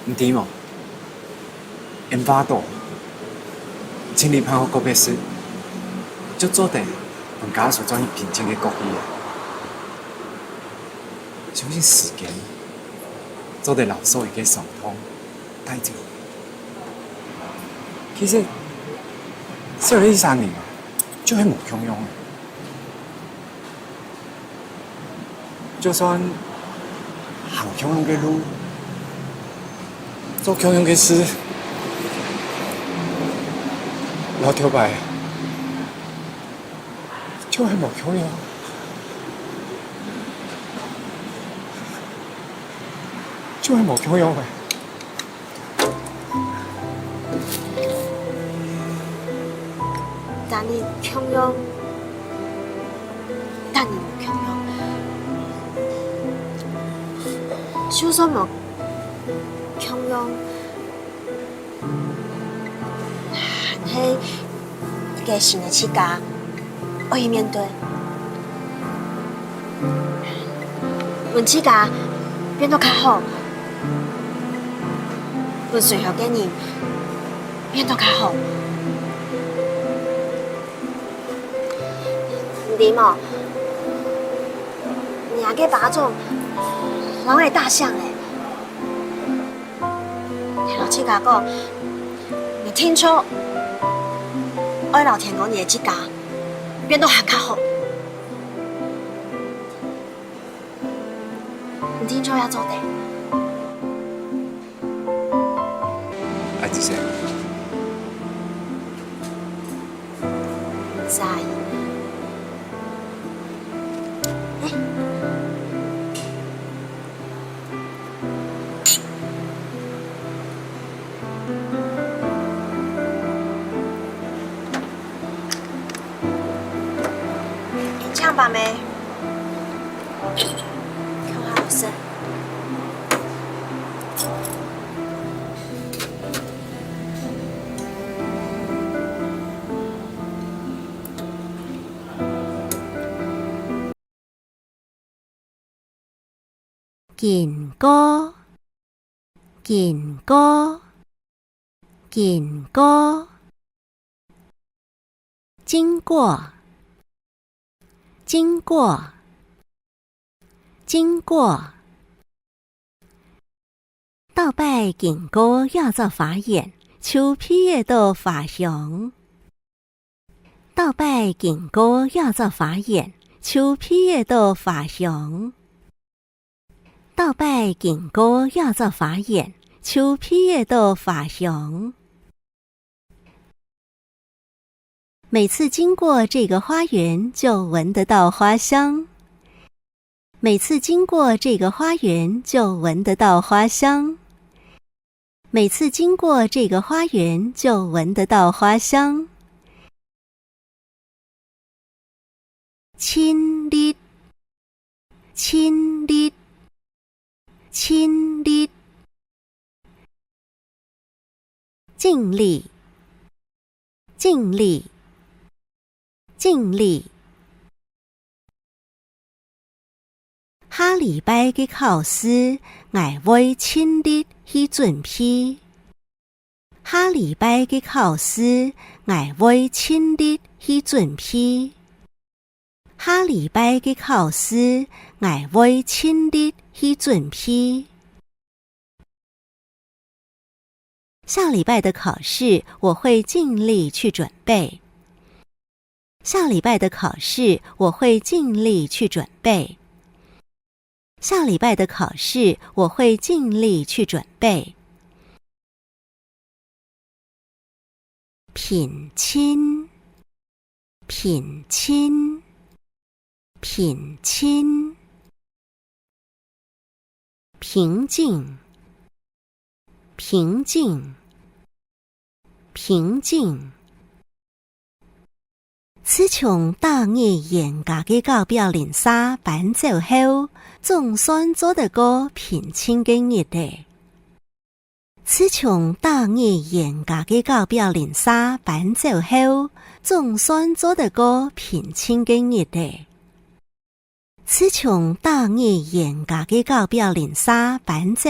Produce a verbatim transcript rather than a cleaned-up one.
你知無？𠊎發現，清理辦好告別式，就做得分家屬轉去平靜个過去啊。相信時間做得摎所有个傷痛帶走。其實，細人一儕人啊，就係無共樣个。 就算行共樣个路，做共樣个事，老頭擺，就係無共樣，就係無共樣个。 但你共樣，但你無共樣。就算無共樣，還係一個新个自家，愛去面對。分自家變到較好，分需要个人 變到較好。你知無？若个巴掌，摎𠊎打響咧。摎自家講，你定著愛摎天光日个自家變到還較好。你定著也做得。 阿姊姐。在。哎。你請吧，妹。 共下好勢。警告，警告，警告。 經過，經過，經過。逐擺經過這座花園，就鼻仔著花香。逐擺經過這座花園，就鼻仔著花香。 逐擺經過這座花園，就鼻仔著花香。每次經過這個花園，就聞得到花香。每次經過這個花園，就聞得到花香。 每次經過這個花園，就聞得到花香。盡力，盡力，盡力。盡力，盡力，盡力。 下禮拜个考試，𠊎會盡力去準備。下禮拜个考試，𠊎會盡力去準備。下禮拜个考試，𠊎會盡力去準備。 下禮拜的考試，我會盡力去準備。下禮拜的考試，我會盡力去準備。下禮拜的考試，我會盡力去準備。 平靜，平靜，平靜。平靜，平靜，平靜。自從逐日冤家个隔壁鄰舍搬走後，總算做得過平靜个日仔。 自從逐日冤家个隔壁鄰舍搬走後，總算做得過平靜个日仔。自從逐日冤家个隔壁鄰舍搬走